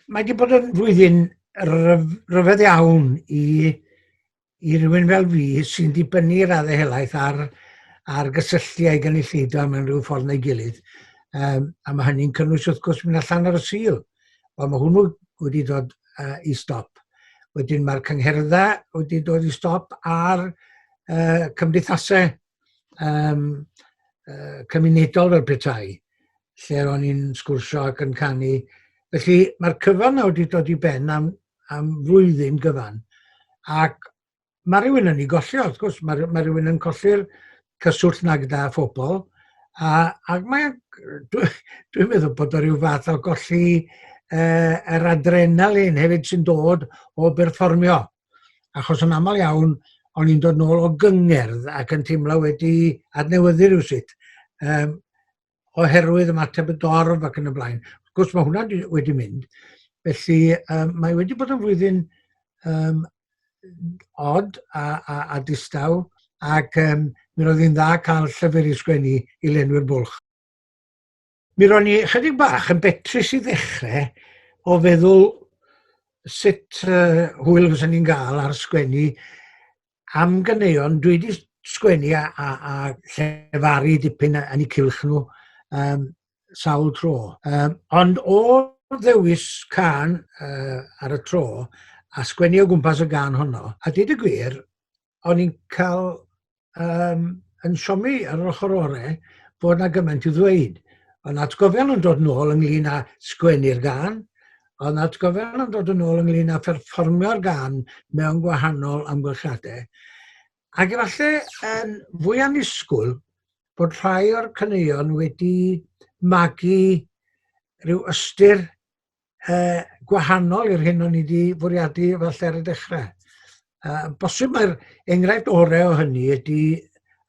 Mae wedi bod yn flwyddyn rhyfedd iawn i i rywun fel fi sy'n dibynnu i raddau helaeth ar, ar gysylltu â'i gynulleidfa mewn rhyw ffordd neu gilydd. Um, a mae hynny'n cynnwys wrth gwrs mynd allan ar y Sul. Wel, mae hwnnw wedi dod uh, i stop. Wedyn mae'r cyngherddau wedi dod i stop a'r uh, cymdeithasau um, uh, cymunedol fel petai, lle o'n i'n sgwrsio ac yn canu. Felly mae'r cyfan na wedi dod i ben am, am flwyddyn gyfan. Ac mae rhywun yn ei golli, wrth gwrs, mae, mae rhywun yn colli'r cyswllt na gyda phobl, a, ac mae, dwi'n dwi meddwl bod o rhyw fath o golli uh, yr adrenalin hefyd sy'n dod o berfformio. Achos yn aml iawn, o'n i'n dod nôl o gyngerdd ac yn teimlo wedi adnewyddu rhywsut. Um, oherwydd ymateb y dorf ac yn y blaen. Wrth gwrs mae hwnna wedi mynd. Felly um, mae wedi bod yn flwyddyn um, od a, a, a distaw ac um, mi roedd hi'n dda cael llyfr i sgwennu i lenwi'r bwlch. Mi ro'n i chydig bach yn betrus i ddechrau o feddwl sut uh, hwyl fysa ni'n gael ar sgwennu am ganeuon dwi 'di sgwennu a a a llefaru dipyn yn eu cylch nhw um, sawl tro. Um, ond o ddewis can uh, ar y tro a sgwennu o gwmpas y gan honno, a dweud y gwir, o'n i'n cael um, yn siomi ar yr ochr orau bod na gymaint i'w ddweud. Ond atgofion yn dod nôl ynglyn â sgwennu'r gan, ond atgofion yn dod yn ôl ynglyn â pherfformio'r gan mewn gwahanol amgylchiadau. Ac efallai yn fwy annisgwyl bod rhai o'r caneuon wedi magu rhyw ystyr uh, gwahanol i'r hyn o'n i wedi fwriadu falle ar y dechrau. Uh, bosib mae'r enghraifft orau o hynny ydy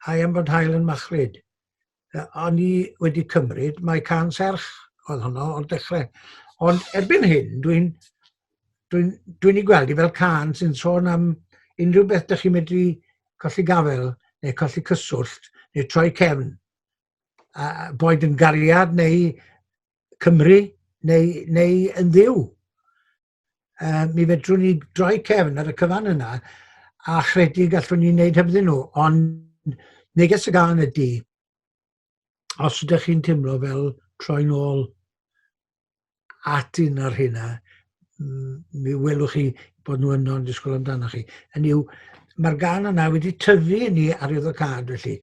I am fod hael yn machlud. Uh, o'n i wedi cymryd, mae can serch oedd honno o'r dechrau. Ond erbyn hyn, dwi'n dwi, dwi ei gweld i fel can sy'n sôn am unrhyw beth ydych chi'n medru colli gafel neu colli cyswllt neu troi cefn. A, boed yn gariad neu Cymru neu, neu yn ddiw. Uh, mi fedrwn ni droi cefn ar y cyfan yna a chredu gallwn ni wneud hebddyn nhw, ond neges y gân ydy, os ydych chi'n teimlo fel troi'n ôl at un o'r hynna, mi welwch chi bod nhw yno yn disgwyl amdanoch chi. Hynny yw, mae'r gân yna wedi tyfu i ni ar arwyddocâd felly.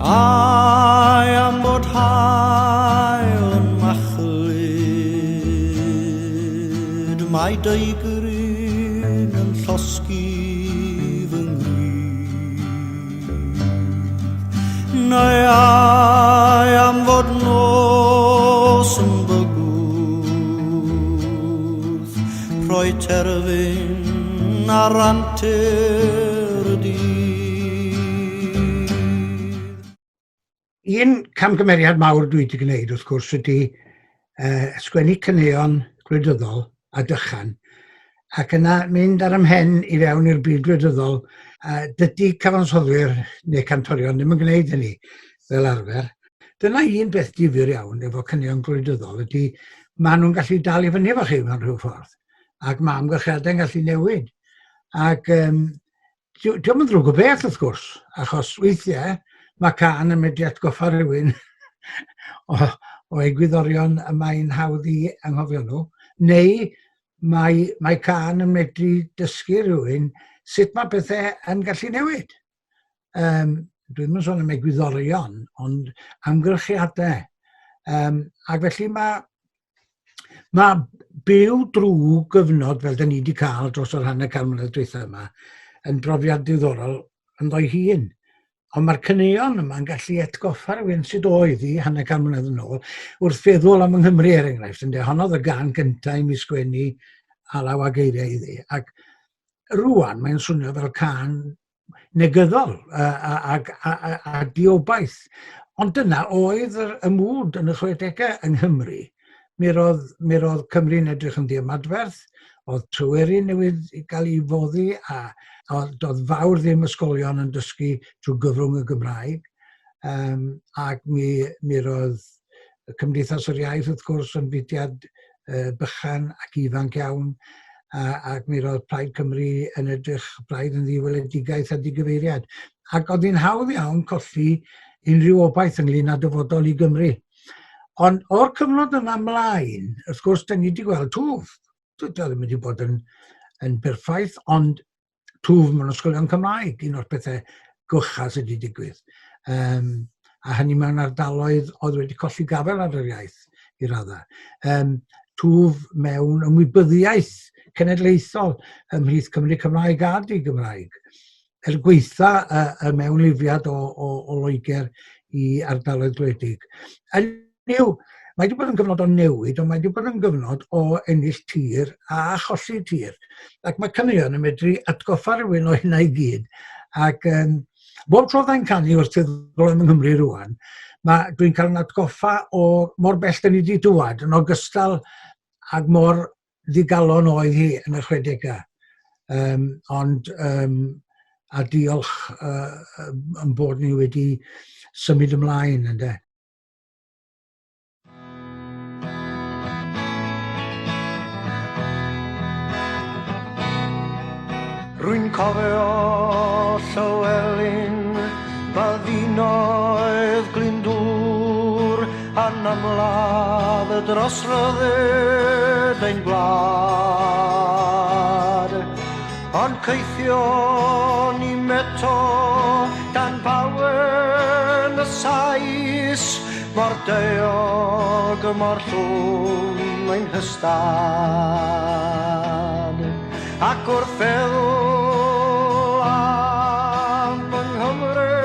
I am bod hael yn machlud, mae deigryn yn llosgi fy ngrudd. Neu ai am fod nos yn bygwth rhoi terfyn ar antur y dydd. Un camgymeriad mawr dwi wedi gwneud wrth gwrs ydy uh, sgwennu caneuon gwleidyddol a dychan ac yna mynd ar ymhen i fewn i'r byd gwleidyddol. Uh, dydy cyfansoddwyr neu cantorion ddim yn gwneud hynny fel arfer. Dyna un beth difyr iawn efo caneuon gwleidyddol ydy maen nhw'n gallu dal i fyny efo chi mewn rhyw ffordd ac mae amgylchiadau'n gallu newid. Ac um, diolch yn ddrwg o beth wrth gwrs, achos weithiau mae can yn medru atgoffa rhywun o, o egwyddorion y mae'n hawdd i anghofio nhw, neu mae, mae can yn medru dysgu rhywun sut mae pethau yn gallu newid. Um, dwi'n mynd sôn am egwyddorion, ond amgylchiadau. Um, ac felly mae, mae byw drwy gyfnod fel da ni wedi cael dros yr hanner can mlynedd dwytha yma yn brofiad diddorol ynddo'i hun. Ond mae'r caneuon yma'n gallu atgoffa rhywun sydd oedd i hanner can mlynedd yn ôl wrth feddwl am yng Nghymru er enghraifft. Ynde, honnodd y gan gyntaf i mi sgwennu alaw a geiriau iddi. Ac rwan mae'n swnio fel can negyddol a, a, a, a, a, a diobaith. Ond dyna oedd yr, y mwd yn y 60au yng Nghymru. Mi roedd, mi roedd Cymru'n edrych yn ddiymadferth, Oedd Tryweryn newydd gael ei foddi a oedd, doedd fawr ddim ysgolion yn dysgu trwy gyfrwng y Gymraeg. Um, ac mi, mi roedd Cymdeithas yr Iaith wrth gwrs yn fudiad uh, bychan ac ifanc iawn a, ac mi roedd Plaid Cymru yn edrych braidd yn ddiweledigaeth a digyfeiriad. Ac oedd hi'n hawdd iawn colli unrhyw obaith ynglyn â dyfodol i Gymru. Ond o'r cyfnod yna ymlaen, wrth gwrs, da ni wedi gweld twf. Dwi ddim wedi bod yn, yn berffaith, ond twf mewn ysgolion Cymraeg, un o'r pethau gwycha sydd wedi digwydd. Um, a hynny mewn ardaloedd oedd wedi colli gafael ar yr iaith i raddau. Um, twf mewn ymwybyddiaeth cenedlaethol ymhlith Cymru Cymraeg a di-Gymraeg. Er gweitha y, y mewnlifiad o, o, o Loegr i ardaloedd gwledig. Hynny yw, mae wedi bod yn gyfnod o newid, ond mae wedi bod yn gyfnod o ennill tir a cholli tir. Ac mae caneuon yn medru atgoffa rhywun o hynna i gyd. Ac um, bob tro fydda i'n canu wrth feddwl am yng Nghymru rwan, mae, dwi'n cael yn atgoffa o mor bell da ni wedi dŵad, yn ogystal ag mor ddigalon oedd hi yn y chwedegau. Um, ond um, a diolch uh, yn bod ni wedi symud ymlaen, ynddo. Rwy'n cofio Llywelyn, byddinoedd Glyndŵr, a'n ymladd dros ryddid ein gwlad. Ond caethion ni meto dan bawen y Sais, Mor daeog, mor llwm ein hystad. Ac wrth feddwl am fy Nghymru,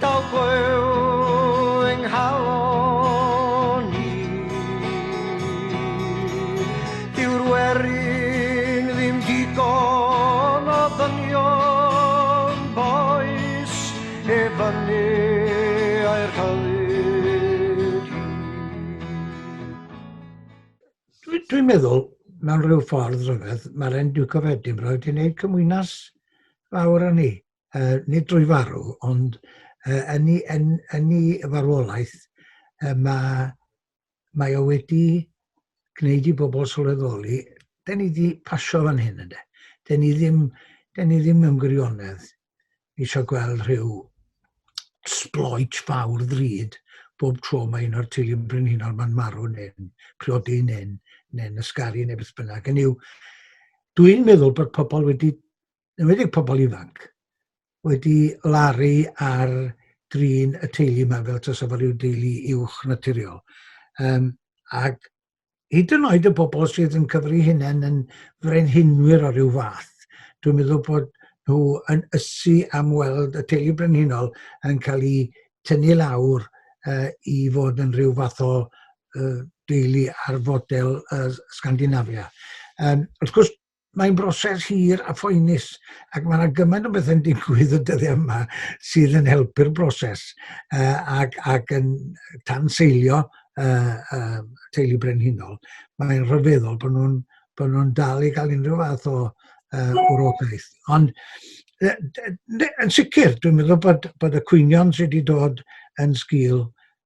daw gwyw yng nghalon i. Dyw'r werin ddim digon o ddynion, bois, I fyny a'r rhyddid hi. Dwi'n dwi meddwl, mewn rhyw ffordd rhyfedd, mae'r hen Duke of Edinburgh wedi gwneud cymwynas fawr â ni. Uh, nid drwy farw, ond uh, yn, ei, yn, yn ei farwolaeth, uh, mae, mae o wedi gwneud i bobl sylweddoli, den ni wedi pasio fan hyn ynde. Den ni ddim, den ni ddim mewn gwirionedd eisiau gweld rhyw sbloet fawr ddrud bob tro mae un o'r teulu brenhinol ma'n marw neu'n priodi neu'n neu'n ysgaru neu beth bynnag. Hynny yw, dwi'n meddwl bod pobl wedi, yn enwedig pobl ifanc, wedi laru ar drin y teulu yma fel tasa fo ryw deulu uwch naturiol. Um, ac hyd yn oed y bobl sydd yn cyfri hunain yn frenhinwyr o ryw fath, dwi'n meddwl bod nhw yn ysu am weld y teulu brenhinol yn cael ei tynnu lawr uh, i fod yn rhyw fath o uh, deulu ar fodel uh, Scandinavia. Um, wrth gwrs, mae'n broses hir a phoenus ac mae yna gymaint o bethau'n digwydd y dyddiau yma sydd yn helpu'r broses uh, ac, ac yn tanseilio uh, uh, teulu brenhinol. Mae'n rhyfeddol bod nhw'n bod nhw'n dal i gael unrhyw fath o uh, wrogaeth. Ond yn sicr, dwi'n meddwl bod, bod y cwynion sydd wedi dod yn sgil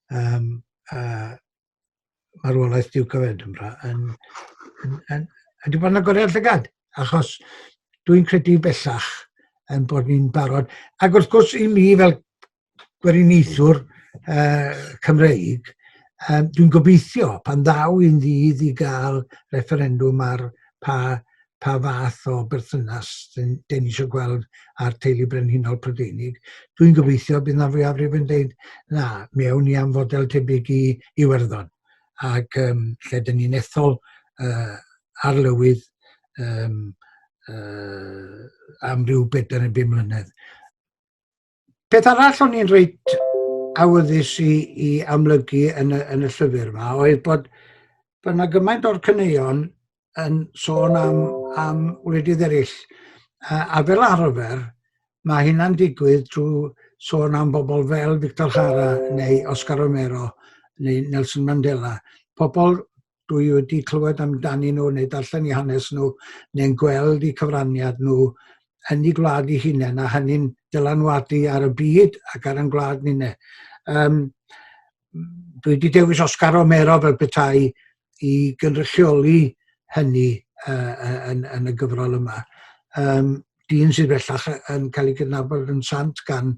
um, uh, marwolaeth Duke of Edinburgh yn, yn, yn, yn wedi bod yn agoriad llygad, achos dwi'n credu bellach yn bod ni'n barod. Ac wrth gwrs i mi fel gweriniaethwr uh, Cymreig, um, dwi'n gobeithio pan ddaw un ddydd i gael referendwm ar pa pa fath o berthynas den ni eisiau gweld â'r teulu brenhinol Prydeinig. Dwi'n gobeithio bydd na fwyafrif yn deud, na, mi awn ni am fodel tebyg i Iwerddon, ac um, lle dyn ni'n ethol uh, arlywydd um, uh, am ryw bedair neu bum mlynedd. Peth arall o'n i'n reit awyddus i, i amlygu yn y, yn y llyfr yma oedd bod, bod yna gymaint o'r caneuon yn sôn am, am wledydd eraill. A, a fel arfer, mae hynna'n digwydd drwy sôn am bobl fel Victor Jara neu Oscar Romero neu Nelson Mandela. Pobl dwi wedi clywed amdanyn nhw neu darllen eu hanes nhw neu'n gweld eu cyfraniad nhw yn eu gwlad eu hunain a hynny'n dylanwadu ar y byd ac ar ein gwlad ninne. Um, dwi wedi dewis Oscar Romero fel petai i gynrychioli hynny uh, yn, yn y gyfrol yma. Um, dyn sydd bellach yn cael ei gydnabod yn sant gan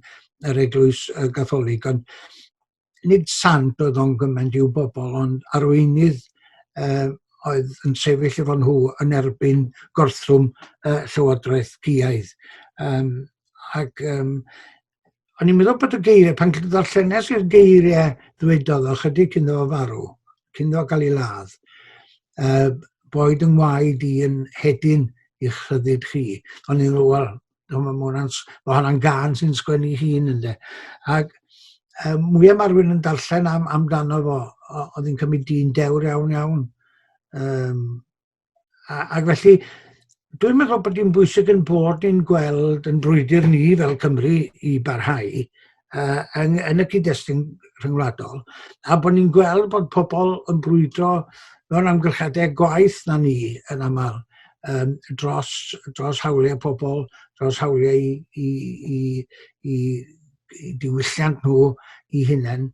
yr Eglwys Gatholig, ond nid sant oedd o'n gymaint i'w bobl, ond arweinydd uh, oedd yn sefyll efo nhw yn erbyn gorthrwm uh, llywodraeth giaidd. Um, ac um, o'n i'n meddwl bod y geiriau, pan ddarllenes i'r geiriau ddwedodd o chydig cyn iddo farw, cyn iddo gael ei ladd, uh, boed yng ngwaed i yn hedyn i'ch rhyddid chi. O'n i'n meddwl, wel, mae hwnna'n ma hwnna'n gân sy'n sgwennu hun ynde. Ac um, mwyaf mae rhywun yn darllen am, amdano fo, oedd hi'n cymryd dyn dewr iawn iawn. Um, a, ac felly, dwi'n meddwl bod hi'n bwysig yn bod ni'n gweld yn brwydr ni fel Cymru i barhau uh, yn, yn y cyd-destun rhyngwladol, a bod ni'n gweld bod pobl yn brwydro mewn amgylchiadau gwaeth na ni yn aml um, dros, dros hawliau pobl, dros hawliau i, i, i, i, i diwylliant nhw i hunain,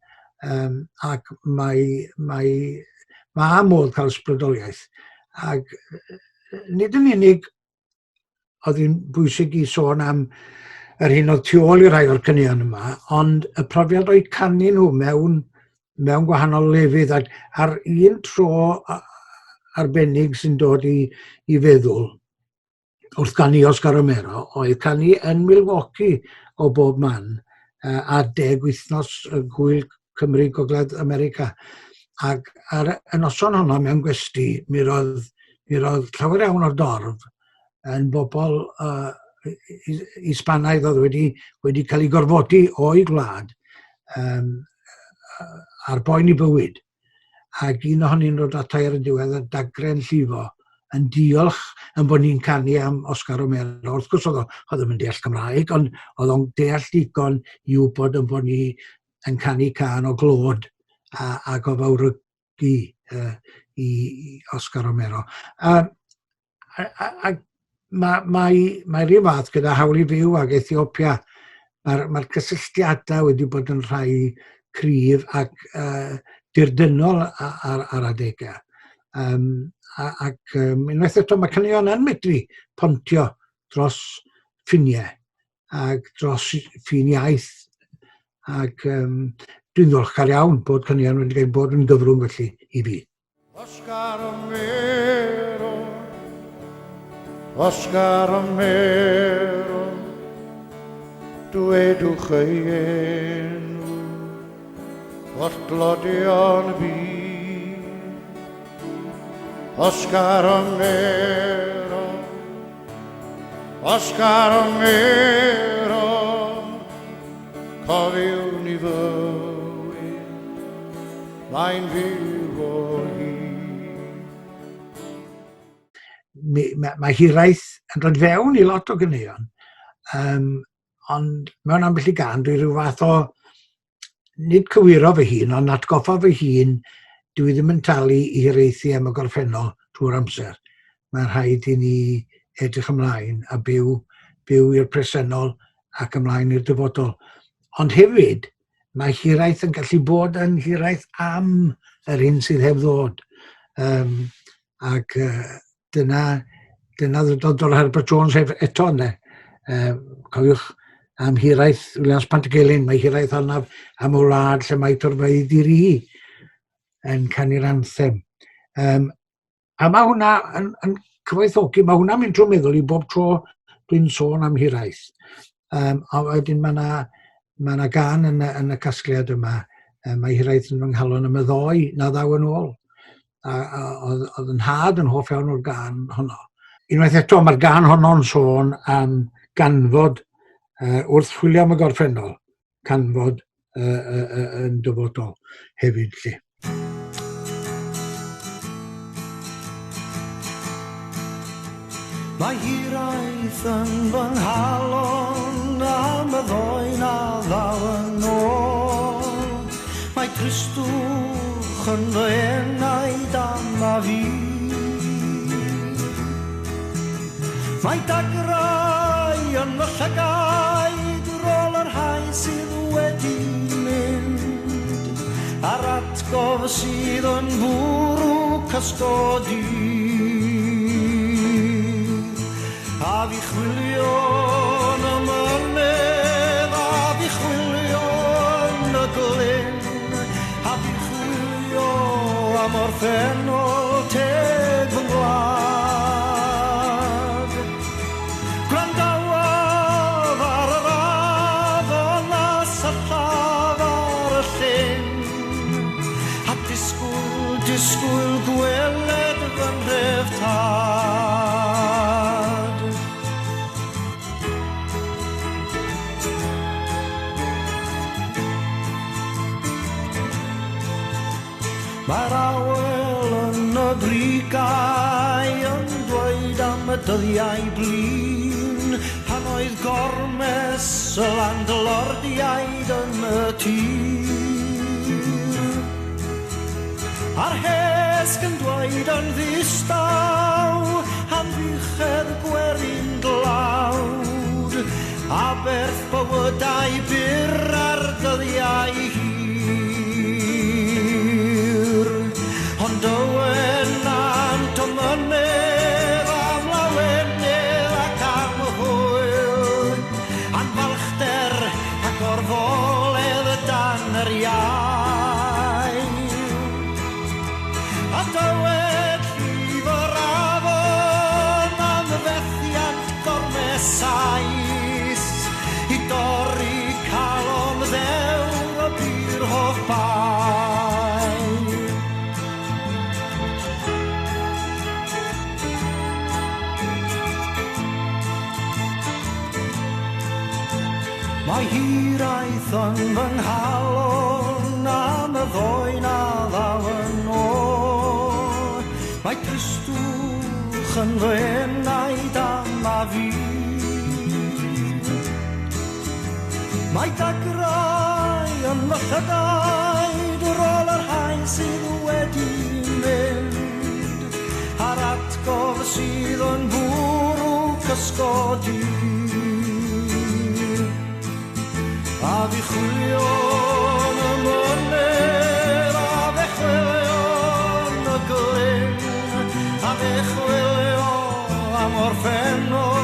um, ac mae, mae, mae modd cael ysbrydoliaeth. Ac nid yn unig oedd hi'n bwysig i sôn am yr hyn oedd tu ôl i rai o'r caneuon yma, ond y profiad o'u canu nhw mewn, mewn gwahanol lefydd ac ar un tro arbennig sy'n dod i, i feddwl wrth ganu Oscar Romero oedd canu yn Milwaukee o bob man uh, adeg wythnos y gwyl Cymru Gogledd America. Ac ar y noson honno mewn gwesty, mi roedd, mi roedd llawer iawn o'r dorf yn bobl uh, Hispanaidd oedd wedi, wedi cael eu gorfodi o'i gwlad um, ar boen i bywyd. Ac un ohonyn nhw'n dod atai ar y diwedd a dagre'n llifo yn diolch yn bod ni'n canu am Oscar Romero. Wrth gwrs oedd o, oedd o'n deall Cymraeg, ond oedd o'n deall digon i wybod yn bod ni yn canu cân o glod a, ac o fawrygu uh, i, i Oscar Romero. A, a, a, a mae, mae, mae rhyw fath gyda Hawl i Fyw ac Ethiopia, mae'r mae cysylltiadau wedi bod yn rhai cryf ac uh, dirdynnol ar, ar, ar adegau. Um, ac um, unwaith eto mae caneuon yn medru pontio dros ffiniau ac dros ffin iaith ac um, dwi'n ddiolchgar iawn bod caneuon wedi cael bod yn gyfrwng felly i fi. Oscar Romero, Oscar Romero, dwedwch ei enw, holl glodion byd. Oscar Romero, Oscar Romero, cofiwn i fywyd. Mae'n fyw o hyd. Mae, mae, mae hiraeth yn dod fewn i lot o ganeuon, um, ond mewn ambell i gan dwi rhyw fath o, nid cywiro fy hun, ond atgoffa fy hun, dwi ddim yn talu i hiraethu am y gorffennol trwy'r amser. Mae'n rhaid i ni edrych ymlaen a byw, byw i'r presennol ac ymlaen i'r dyfodol. Ond hefyd, mae hiraeth yn gallu bod yn hiraeth am yr hyn sydd heb ddod. Um, ac uh, dyna, dyna ddwedodd Dora Herbert Jones hef, eto yna. Um, cofiwch am hiraeth Williams Pantycelyn, mae hiraeth arnaf am y wlad lle mae torfeydd i ri yn canu'r anthem. Um, A mae hwnna yn, yn cyfoethogi, mae hwnna'n mynd trwy meddwl i bob tro dwi'n sôn am hiraeth. Um, a wedyn mae yna ma na gan yn y, yn y casgliad yma, um, mae hiraeth yn fy nghalon am y ddoe na ddaw yn ôl. A, a oedd, oedd yn nhad yn hoff iawn o'r gan honno. Unwaith eto, mae'r gan honno'n sôn am ganfod uh, wrth chwilio am y gorffennol, canfod uh, uh, uh, yn dyfodol hefyd. Lle. Mae hiraeth yn fy nghalon am y ddoe na ddaw yn ôl. Mae tristwch tristwch yn fy enaid am a fi. Mae dagrau yn fy llygaid rôl yr rhai sydd wedi mynd, a'r atgof sydd yn bwrw cysgodi. A fi chwilio yn y mynydd, a fi chwilio yn y glyn, a fi chwilio am orffennol teg fy ngwlad. Gwrandawaf ar yr afon a syllaf ar y llyn, a disgwyl, disgwyl gweled fy nhref tad. Mae'r awel yn y brigau yn dweud am y dyddiau blin, pan oedd gormes y landlordiaid yn y tir. A'r hesg yn dweud yn ddistaw am fuchedd gwerin glawd, aberth bywydau byr ar dyddiau hir. Ond ywen nant o mynydd am lawenydd ac am hwyl, am falchder ac orfoledd dan yr iau. A dywed llif yr afon am fethiant gormes Sais, i dorri calon ddewr y bur hoff bai. Mae hiraeth yn fy nghalon am y ddoe na ddaw yn ôl. Mae tristwch yn fy enaid am a fi. Mae dagrau yn fy llygaid rôl yr rhai sydd wedi mynd, a'r atgof sydd yn bwrw cysgodi. A fi chwilio yn y mynydd, a fe chwilio yn y glyn, a fe chwilio am orffennol